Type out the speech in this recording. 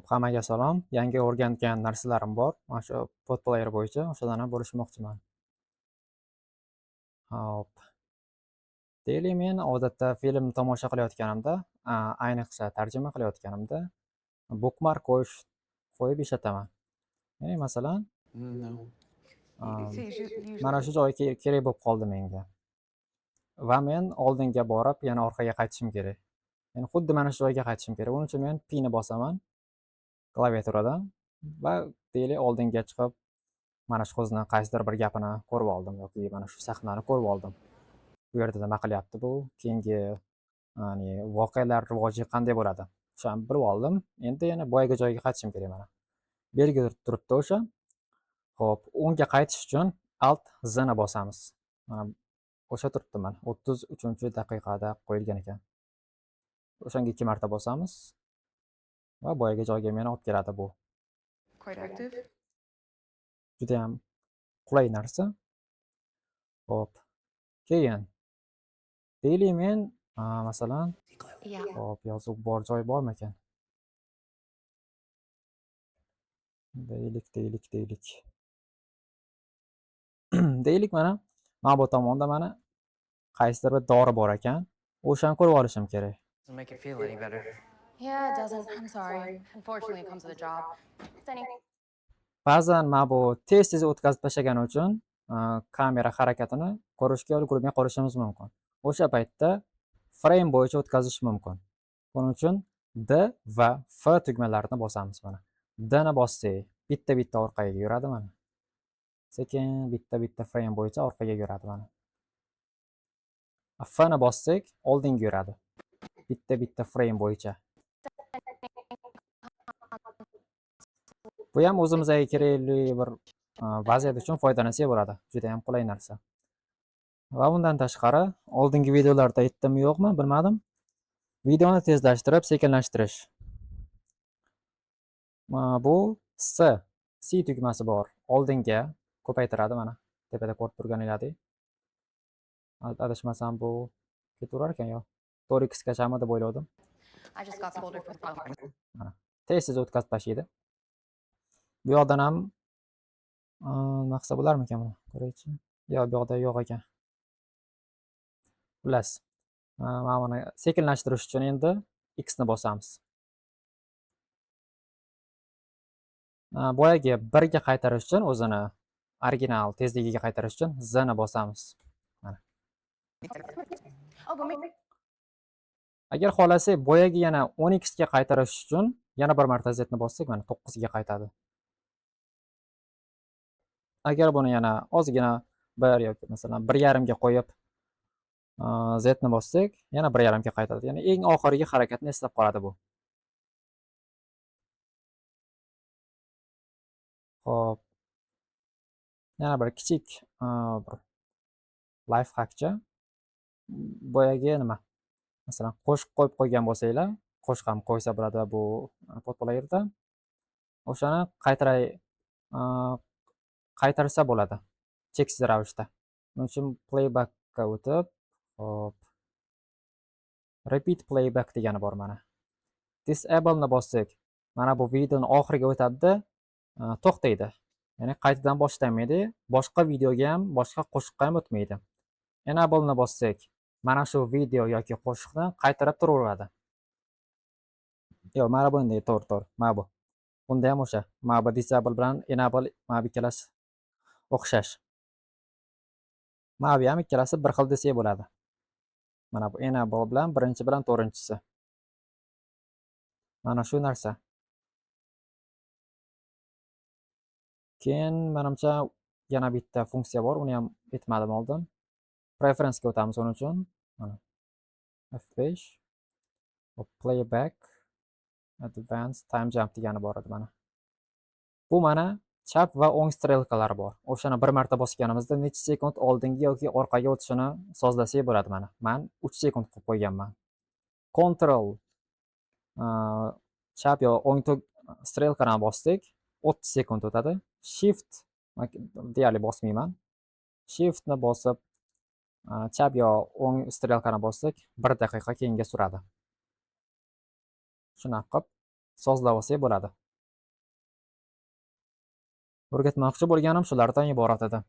Xo'p, hammaga salom. Yangi o'rgangan narsalarim bor. Mana shu PotPlayer bo'yicha o'shalarni bo'lishmoqchiman. Hop. Deylik, men odatda film tomosha qilayotganimda, ayniqsa tarjima qilayotganimda bookmark qo'yib ishlataman. Ya'ni masalan, No. mana shu joyi kerak bo'lib qoldi menga. Va men oldinga borib, yana orqaga qaytishim kerak. Ya'ni xuddi mana shu joyga qaytishim kerak. Buning uchun men P ni bosaman klaviaturadan va deylik oldinga chiqib mana shu qizni qaysidir bir gapini ko'rib oldim yoki mana shu sahnani ko'rib oldim. Bu yerda nima qilyapti bu? Keyingi, ya'ni voqealar rivoji qanday bo'ladi? O'shani bilib oldim. Endi yana boyagi joyga qaytishim kerak mana. Belgi turibdi o'sha. Xo'p, unga qaytish uchun Alt Z ni bosamiz. Mana o'sha turibdi mana 33-daqiqada qo'yilgan ekan. O'shanga 2 marta bosamiz va boyagi joyga meni olib keladi bu. Quite active. Juda ham qulay narsa. Xo'p. Keyin deylik men, masalan, xo'p, yozuv bor joy bormikan? Deylik, deylik, deylik. Deylik mana bu tomonda mana qaysidir bir dori bor ekan. O'shani ko'rib olishim kerak. Doesn't make it feel any better. Yeah, it doesn't. I'm sorry. Unfortunately, it comes with a job. It's any Ba'zan mana bu tez-tez o'tkazib tashlagani uchun kamera harakatini ko'rishga ulgurmay qolishimiz mumkin. O'sha paytda frame bo'yicha o'tkazish mumkin. Buning uchun D va F tugmalarini bosamiz mana. D ni bossak, bitta-bitta orqaga yuradi mana. Sekin bitta-bitta frame bo'yicha orqaga yuradi mana. F ni bossak, oldinga yuradi. Bitta-bitta frame bo'yicha. Bu ham o'zimizga kerakli bir vaziyat uchun foydalansak bo'ladi. Juda ham qulay narsa. Va bundan tashqari, oldingi videolarda aytdimmi yo'qmi, bilmadim. Videoni tezlashtirib, sekinlashtirish. Mana bu C tugmasi bor. Oldinga ko'paytiradi mana. Tepada ko'rib turganingizdek. Adashmasam bu ketaverar ekan yo. 4x gachami deb o'yladim. I just got scolded for Mana tez-tez o'tkazib tashlaydi. Bu yoqdan ham nima qilsa bo'larmikan buni? Ko'raychi. Yo'q, bu yoqda yo'q ekan. Xullas, mana buni sekinlashtirish uchun endi X ni bosamiz. Boyagi 1 ga qaytarish uchun o'zini original tezligiga qaytarish uchun Z ni bosamiz. Mana. Oh, but maybe Agar xohlasak, boyagi yana 10x ga qaytarish uchun yana bir marta Z ni bossak, mana 9 ga qaytadi. Agar buni yana ozgina 1 yoki masalan bir yarimga qo'yib, Z ni bossak, yana bir yarimga qaytadi. Ya'ni eng oxirgi harakatni eslab qoladi bu. Xo'p. Yana bir kichik, bir life hackcha. Boyagi nima? Masalan, qo'shiq qo'yib qo'ygan bo'lsanglar, qo'shiq ham qo'ysa bo'ladi bu PotPlayerda. O'shani qaytarsa bo'ladi cheksiz ravishda. Buning uchun playbackka o'tib, hop, repeat playback degani bor mana. Disable ni bossak, mana bu videoni oxiriga o'tadida, to'xtaydi. Ya'ni qaytadan boshlanmaydi, boshqa videoga ham, boshqa qo'shiqqa ham o'tmaydi. Enable ni bossak, mana shu video yoki qo'shiqni qaytarib turaveradi. Yo'q, mana bunday, to'g'ri, to'g'ri, mana bu. Bunda ham o'sha, mana bu disable bilan enable, mana bu ikkalasi o'xshash. Mana bu ham ikkalasi bir xil desak bo'ladi. Mana bu enable bilan birinchi bilan to'rtinchisi. Mana shu narsa. Keyin menimcha yana bitta funksiya bor, uni ham aytmadim oldin. Preference ga o'tamiz uning uchun. Mana F5, hop, playback, advanced time jump degani bor edi mana. Bu mana chap va o'ng strelkalar bor. O'shani bir marta bosganimizda necha sekund oldinga yoki orqaga o'tishini sozlasak bo'ladi mana. Men 3 sekund qilib qo'yganman. Control, chap yo o'ng strelkani bosdik, 30 sekund o'tadi. Shift deyarli bosmayman. Shiftni bosib, chap yo o'ng strelkani bossak, 1 daqiqa keyinga suradi. Shunaqa qilib Sozlab olsak bo'ladi. O'rgatmoqchi bo'lganim shulardan iborat edi.